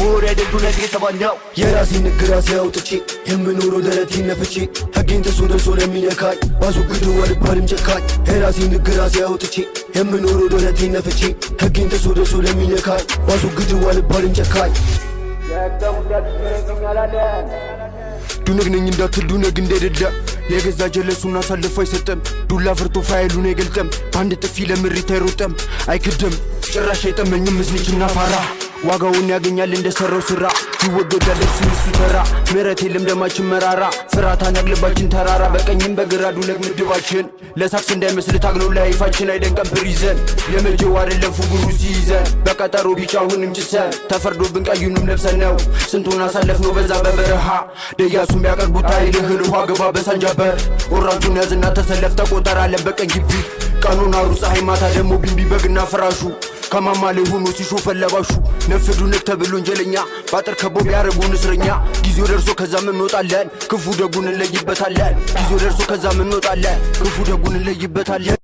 በወሬ አይደል ዱነግ የተባልነው። የራሴን ንግር ራሴ አውጥቼ፣ የምኖረው ደረቴን ነፍቼ፣ ህጌን ጥሶ ደርሶ ለሚነካኝ ባስወግደው አልባልም ጨካኝ። የራሴን ንግር ራሴ አውጥቼ፣ የምኖረው ደረቴን ነፍቼ፣ ህጌን ጥሶ ደርሶ ለሚነካኝ ባስወግደው አልባልም ጨካኝ። ዱነግ ነኝ እንዳትል፣ ዱነግ እንደደለ የገዛ ጀለሱን አሳልፎ አይሰጥም። ዱላ ፍርቶ ፋይሉን አይገልጥም። በአንድ ጥፊ ለምሪት አይሮጥም፣ አይክድም። ጭራሽ አይጠመኝም እዝንችና ፋራ፣ ዋጋውን ያገኛል እንደሰራው ስራ። ይወገዳል እርሱ እሱ ተራ፣ ምህረት የለም ደማችን መራራ፣ ፍራታን ያግልባችን ተራራ። በቀኝም በግራ ዱነግ ምድባችን፣ ለሳክስ እንዳይመስል ታግሎ life ኣችን። አይደንቀም prison፣ የመጀው አይደለም ፉግሩ ሲይዘን። በቀጠሮ ቢጫውንም ጭሰን ተፈርዶብን ቀዩንም ለብሰን ነው። ስንቱን አሳለፍ ነው በዛ በበረሃ። ደያሱም ቢያቀርቡት አይልህል ውሃ ግባ በሳንጃበር። ወራጁን ያዝና ተሰለፍ፣ ተቆጠራለን በቀን ግቢ። ቀኑን አሩ ፀሐይ፣ ማታ ደግሞ ቢንቢ። በግና ፍራሹ ከማማ ላይ ሆኖ ሲሾፈን ለባሹ። ነፍ ዱነግ ተብሎ ወንጀለኛ በአጥር ከቦ ቢያደርጉን እስረኛ፣ ጊዜው ደርሶ ከዛም እንወጣለን፣ ክፉ ደጉን እንለይበታለን። ጊዜው ደርሶ ከዛም እንወጣለን፣ ክፉ ደጉን እንለይበታለን።